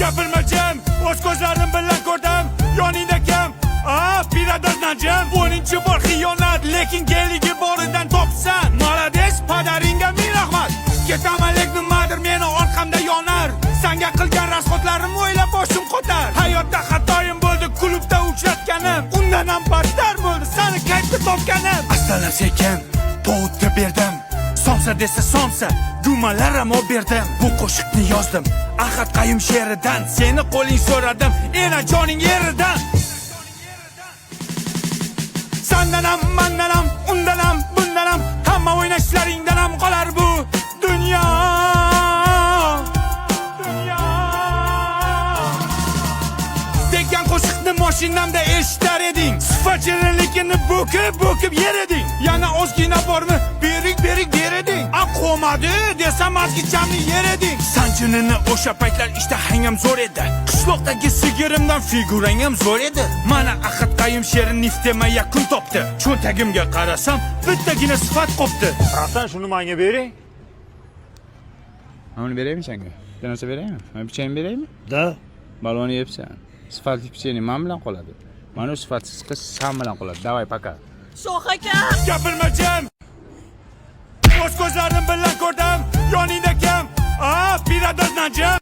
Gapirma jim, o'z ko'zlarim bilan ko'rdim. Yoningda kim? A, пидорас Najim. 10-bor xiyonat, lekin geligi boridan topsan. Молодец, padaringga ming rahmat. Ketaman, lekin nimadir meni orqamda yonar. Sanga qilgan расход larim o'ylab boshim qotar. Hayotda xatoyim bo'ldi, klubda uchratganim. Undan ham battar bo'ldi sani kayfda topganim. Astalam sekin повод ga berdim. Somsa desa somsa, gumalar ham olib berdim. Bu qo'shiqni yozdim Ahad Qayum she'ridan. Seni qo'ling so'radim, enajoning yeridan. Sandan ham, mandan ham, undan ham, bundan ham, hamma o'ynashlaringdan ham qolar bu dunyo. Dunyo. Degan qo'shiqni mashinamda eshitar eding. Sifat shirinligini bo'kib bo'kib yer eding. Yana ozgina bormi, berik berik der eding. A, qo'madi desam, ozgichamni yer eding. Sanjinini o'sha paytlar ishtahang ham zo'r edi. Qishloqdagi sigirimdan figurang ham zo'r edi. Mana Ahad Qayum she'ri niftema yakun topdi. Cho'ntagimga qarasam, bittagina sifat qopti. Братан, shuni menga bering. Mana buni beraymi senga? Bitta narsa beraymi? Mana pechenye beraymi? Да. Baloni yebsan. Sifatli pechenye man bilan qoladi. Mana u sifatsiz qiz san bilan qoladi. Давай, пока. Shoh aka! Gapirma jim. O'z ko'zlarim bilan ko'rdim. Yoningda kim? A, пидорас Najim.